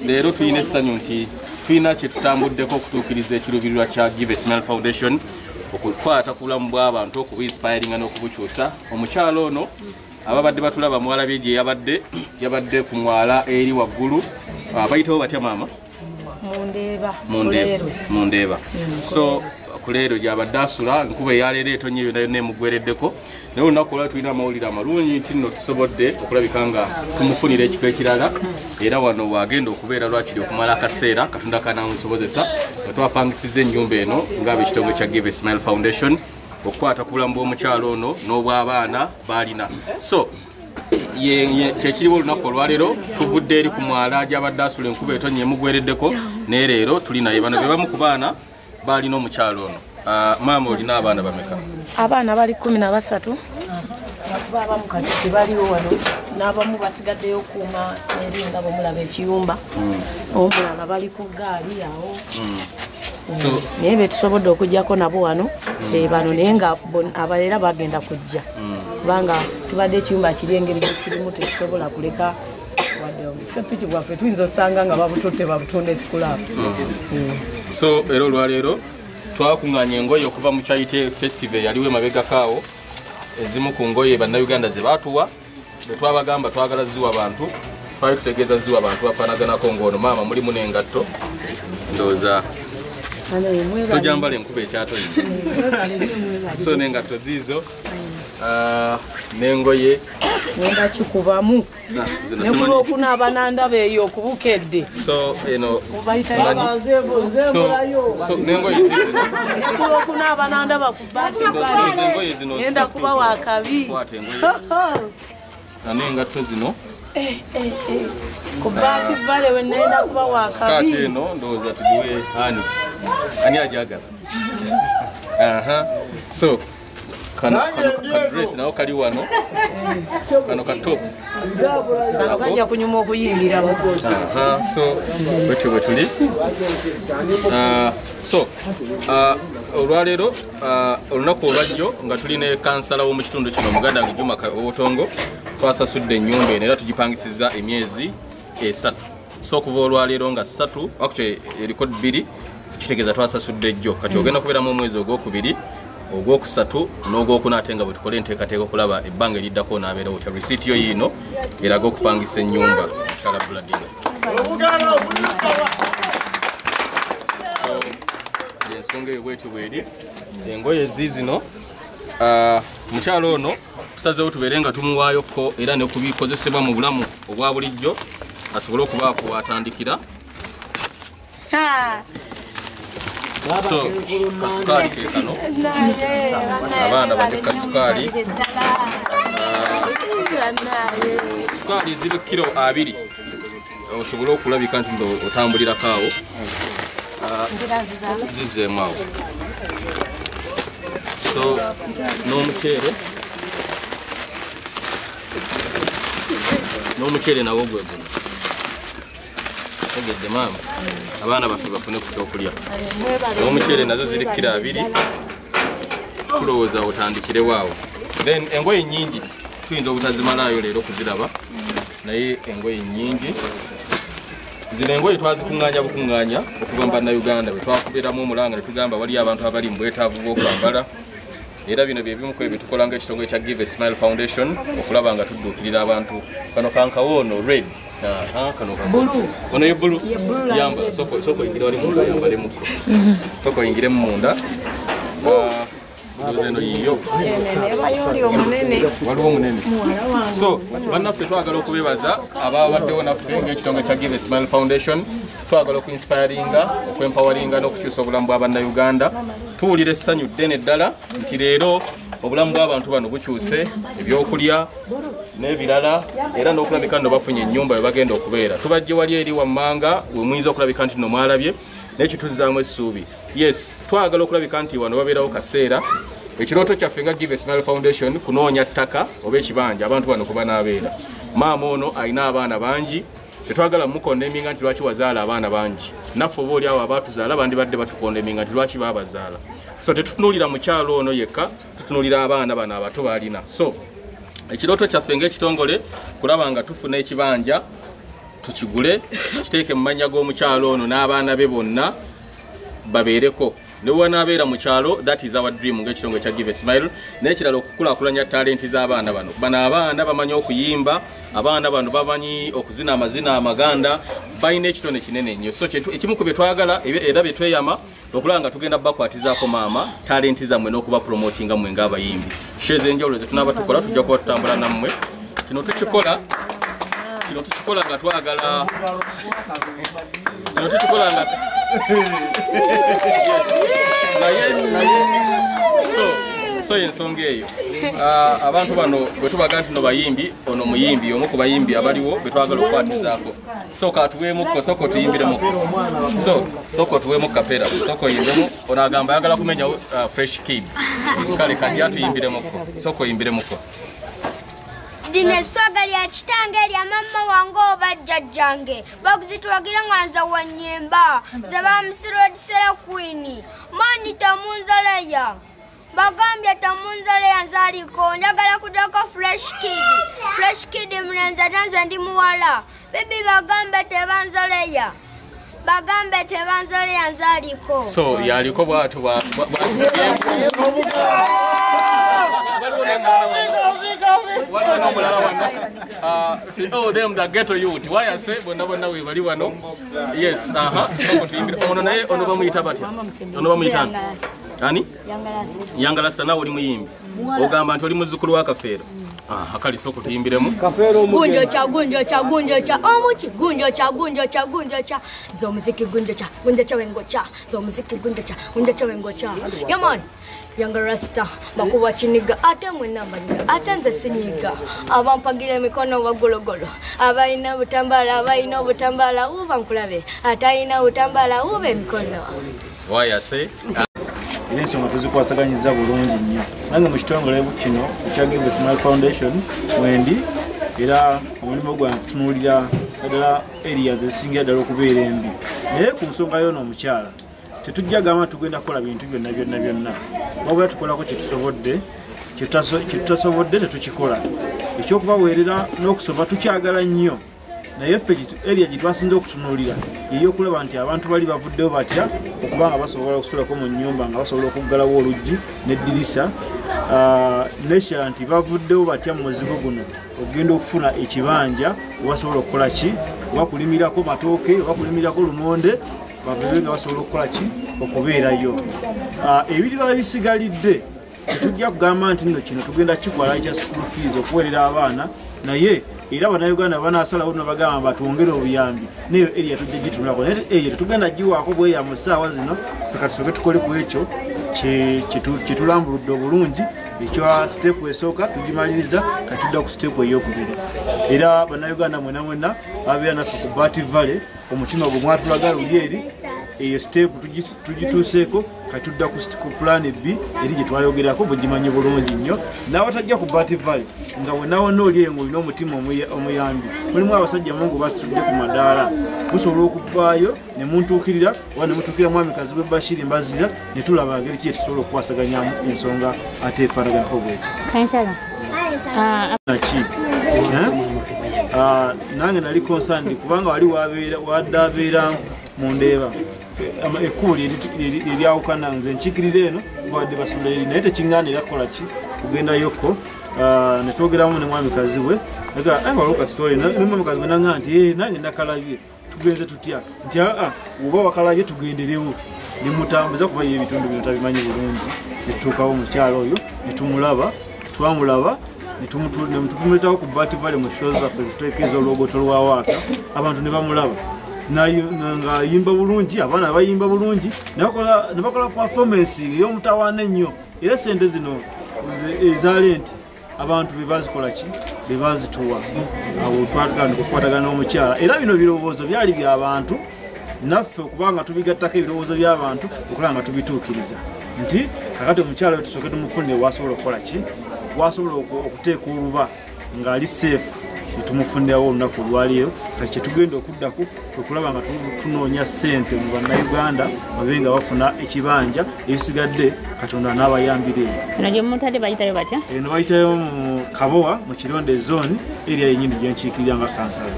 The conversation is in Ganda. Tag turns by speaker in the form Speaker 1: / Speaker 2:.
Speaker 1: Leero tulina essanyu nti tulina kye tutambuddeko okutuukiriza ekiruubirirwa kya Give a Smile Foundation, okukwata ku bulamu bw'abantu, okubuinspiringa n'okubukyusa. Omukyalo ono ababadde batulaba mwalabye gye yabadde ku mwala eri waggulu. Bayitawo batya maama? Mundeeba. So kuleero gyabadde asula, enkuba eyaleero etonye yonna yonna emugwereddeko. Naye olunaku olwali tulina amawulire amalungi nti nno tusobodde okulabika nga tumufunira ekifo ekirala, era wano wagenda okubeera lwakiri okumala akaseera Katonda kanaamusobozesa nga twapangisiza ennyumba eno ng'ab'ekitongole kya Give a Smile Foundation okukwata ku bulamu bw'omukyalo ono n'obw'abaana baalina. So kyekiriwo olunaku olwaleero, tuvudde eri ku mwala gyabadde asula, enkuba etonye emugwereddeko, naye leero tuli naye. Bano be bamu ku baana balina omukyalo ono. Maama, olina abaana bameka?
Speaker 2: Abaana bali 13, akuba abamu kati tebaliwo wano, n'abamu basigaddeyo okuuma eri nga bwemulaba ekiyumba, omulala bali ku ggaali awo. Naye betusobodde okuggyako nabo wano bano, naye nga abalera bagenda kujja, kubanga tubadde ekiyumba kiri engeri gyekirimu tetusobola kuleka wadde sepiki bwaffe tuyinza osanga nga babututte babutunda esikulaapu.
Speaker 1: So era olwaleero twakuŋŋaanya engoye okuva mu Charity Festival yaliwo emabegako awo. Ezimu ku ngoye bannayuganda ze baatuwa, bwe twabagamba twagala ziwa bantu, twali tutegeeza ziwa bantu bafaanaganako ng'ono maama. Mulimu n'engatto, ndowooza tojambala enkuba ekyatonye. So n'engatto ziizo, n'engoye.
Speaker 2: Ngenda kikubamu nekuba okunaaba nandaba eyo okubukedde.
Speaker 1: So eno so n'engoye ziizino.
Speaker 2: Nekuba okunaaba nandaba ku baati, ngenda kuba wakabi.
Speaker 1: Kwata engoye n'engatto zino.
Speaker 2: Ku baati vale we nenda kuba wakabi.
Speaker 1: Sikaati eno ndowooza tugiwe ani ani ajagala. So kano ka dress nawo kali wano, kano ka top.
Speaker 2: Kano kajja kunyuma okuyingiramu.
Speaker 1: So bwetyo bwe tuli. So olwaleero, olunaku olwajjo nga tuli ne kansala w'omu kitundu kino, muganda wange Juma Obutongo, twasasudde ennyumba eno era tugipangisiza emyezi 3. So okuva olwaleero nga 3, actually eriko 2, kitegeeza twasasudde ejjo. Kati ogenda kubeeramu omwezi ogwokubiri, ogwokusatu n'ogwokuna, ate nga bwe tukola enteekateeka okulaba ebbanga eriddako onaabeerawo otya. Risiiti yo yiino eraga okupangisa ennyumba, mukyala Buladina. So ensonga eyo bwetyo bweri. Engoye ziizino, mukyalo ono tusazeewo tubeere nga tumuwaayoko era ne kubikozesebwa mu bulamu obwa bulijjo asobole okubaako watandikira. So kasukaali ke kano, abaana bajje kasukaali. Sukaali ziri kilo 20, osobole okulabika nti otambulirako awo. Zizeemu awo. So n'omuceere nawo gwe guno. Tegedde maama, abaana baffe bafune ku kyokulya. N'omuceere nazo ziri kilo 2, tulowooza otandikirewo awo. Then engoye nnyingi tuyinza obutazimalaayo leero kuziraba, naye engoye nnyingi. Zino engoye twazikuŋŋaanya bukuŋŋaanya okuva mu bannayuganda bwe twakubeeramu omulanga ne tugamba waliyo abantu abali mu bwetaavu bw'okwambala. Era bino bye bimu ku ebyo tukola ng'ekitongole kya Give a Smile Foundation okulaba nga tudduukirira abantu. Kano kankawo ono red, kano ono ye blue. Yambala, soko oyingire wali munda, oyambalemuko. Soko oyingiremu munda. Eno yiyo waliwo omunene. So bannaffe twagala okubebaza ababaddewo naffe ng'ekitongole kya Give a Smile Foundation. Twagala okuinspiringa, okwempoweringa n'okukyusa obulamu bwa bannayuganda. Tuwulira essanyu ddene ddala nti leero obulamu bw'abantu bano bukyuse, ebyokulya n'ebirala, era n'okulabika nno bafunye ennyumba we bagenda okubeera. Tubajje wali eri wammanga we muyinza okulabika nti nno mwalabye, naye kituzzaamu essuubi. Yes, twagala okulabika nti wano babeerawo kaseera. Ekirooto kyaffe nga Give a Smile Foundation kunoonya ttaka oba ekibanja abantu bano kuba n'abeera. Maama ono alina abaana bangi, tetwagala mukondeminga nti lwaki wazaala abaana bangi. Naffe oba oli awo abaatuzaala bandibadde batukondeminga nti lwaki baabazaala. So tetutunuulira mukyalo ono yekka, tutunuulira abaana bano abato baalina. So ekirooto kyaffe ng'ekitongole kulaba nga tufuna ekibanja Tukigule tukiteeke mu mannya g'omukyalo ono n'abaana be bonna babeereko ne wanaabeera mu kyalo. That is our dream ng'ekitongole kya Give a Smile. N'ekirala, okukulaakulanya talenti z'abaana bano. Bano abaana bamanyi okuyimba, abaana bano bamanyi okuzina amazina amaganda, balina ekitone kinene nnyo. So ekimu ku bye twagala era bye tweyama okulaba nga tugenda bakwatizaako maama talenti zammwe n'okuba promotinga mmwe ng'abayimbi. Show ez'enjawulo ze tunaaba tukola, tujja kuba tutambula nammwe. Kino tukikola nga twagala, kino tukikola nga. Yes. Naye so ensonga eyo. Abantu bano bwe tubaga nti no bayimbi, ono muyimbi, omu ku bayimbi abaliwo bwe twagala okukwatizaako. So katuweemukko, sooka otuyimbiremukko. So sooka otuweemu kapera, sooka oyimbemu. Ono agamba ayagala kumenya Fresh Kid. Kale kajja atuyimbiremukko, sooka oyimbiremukko.
Speaker 3: Lino esswaga lya kitange, lya mamma wange oba jjajjange, bakuzitwagira nga nze wanyimba ze bamusirodisera queen mani tamunzaleya bagambye tamunzaleya. Nzaliko njagala kudako Fresh Kid. Fresh Kid mulenzi ate nze ndi muwala. Bibi bagambe tebanzoleya, bagambe tebanzoleya, nzaliko.
Speaker 1: So yaliko bwatu bwatu. Waliwo n'omulala wano. Oh, them the ghetto youth wayase bonna bonna we bali wano. Yes, aha, soko tuyimbire. Ono naye, ono bamuyita batya? Ono bamuyita ani? Yanga Rasta. Nawe oli muyimbi, ogamba nti oli muzzukulu wa Kafeero. Aha, kale soko tuyimbiremu.
Speaker 4: Gunjocha, gunjocha, gunjocha, omuki gunjocha, gunjocha, gunjocha z'omuziki, gunjocha, gunjocha wengocha z'omuziki, gunjocha, gunjocha wengocha. Yamani Yanga Rasta bakuba kiniga ate mwenna mbanyiga ate nze sinyiga. Abampagira emikono wagologolo, abalina obutambala, abalina obutambala uba nkulabe, atalina obutambala uba emikono.
Speaker 1: Wayase.
Speaker 5: Era ensonga tuzikwasaganyiza bulungi nnyo. Nange mu kitongole kino ekya Give a Smile Foundation wendi, era omulimu gwange kutunuulira naddala areas ezisingira ddala okubeera embi. Naye ku nsonga yoono omukyala, tetujja gamba tugenda kukola bintu byonna byonna byonna, wabula tukolako kyetusobodde, kyetutasobodde tetukikola. Ekyokubaweerera n'okusoma tukyagala nnyo, naye ffe area gye twasinze okutunuulira yeyokulaba nti abantu bali bavuddeyo batya okuba nga basobola okusulako mu nnyumba, nga basobola okuggalawo oluggi n'eddirisa. Nekirala nti bavuddeyo batya mu muzigo guno okugenda okufuna ekibanja webasobola okukola ki, oba kulimirako matooke oba kulimirako lumonde, bavebe nga basobola okukola ki, okubeerayo. Ebiribala bisigalidde tetujja kugamba nti nno kino tugenda kikwala ekya school fees, okuweerera abaana, naye era bannayuganda banaasalawo nabagamba batwongere obuyambi, neyo area tujja gitunulako. Naye eyo tetugenda giwaako bweya mu ssaawa zino. Ffe katusooke tukole ku ekyo kyetulambuludde obulungi. Ekya step esooka tugimaliriza, katudda ku step eyokubiri. Era bannayuganda mwena mwena babeera naffe ku Bat Valley, omutima gwe mwatulaga luli eri, eyo step tugituuseeko. Katudda ku plan B eri gye twayogerako, bwegimanyi bulungi nnyo. N'abatajja ku Bat Valley, nga wenawona oli eyo ng'olina omutima omuyambi, mulimu abasajja mungu basitudde ku madaala, musobola okuvaayo ne muntuukirira oba ne mutuukira mwami Kazibwe Bashiri Mbazira, ne tulaba ngeri ki etusobola okukwasaganyamu ensonga ate efaanaganako bweti.
Speaker 6: Kansala.
Speaker 5: Naki? Eh? Nange nali concerned kubanga wali wabeera wadde abeera mu Ndeeba, ekkubo eryawukana, nze nkiikirira eno, badde basula eri, naye tekiŋŋaanira kukola ki, kugendayokko. Ne twogeramu ne mwami Kazibwe, waliwo kasitole ne mwami Kazibwe naŋŋamba nti, "Eh, nange nakalabye, tugenze tutya?" Nti aa, oba wakalabye tugenderewo. Ne mutambuza kuba ye ebitundu bino tabimanyi bulungi. Ne tutuukawo omukyalo oyo ne tumulaba, twamulaba ne tumuleetawo ku Bat Valley mu show zaffe ziteekeza olwogoto lwa waaka, abantu ne bamulaba ng'ayimba bulungi, abaana bayimba bulungi, ne bakola performance ey'omutawaana ennyo. Era sente zino eza rent abantu be bazikola ki, be bazituwa. Awo twatandika okukwatagana n'omukyala. Era bino birowoozo byali by'abantu, naffe okubanga tubigattako ebirowoozo by'abantu okulaba nga tubituukiriza, nti kakati omukyala oyo tusooke tumufunire wasobola okukola ki, wasobola okuteeka oluba ng'ali safe, netumufunirawo olunaku olwaleero. Kati kyetugenda okuddaku okulaba nga tunoonya ssente mu bannayuganda babe nga bafuna ekibanja, ebisigadde Katonda n'abayambira eyo.
Speaker 6: Eno gye mutadde bayitayo batya?
Speaker 5: Eno bayitayo mu Kabowa mu Kironde Zone, area yennyini gyenkiikirira nga kansala.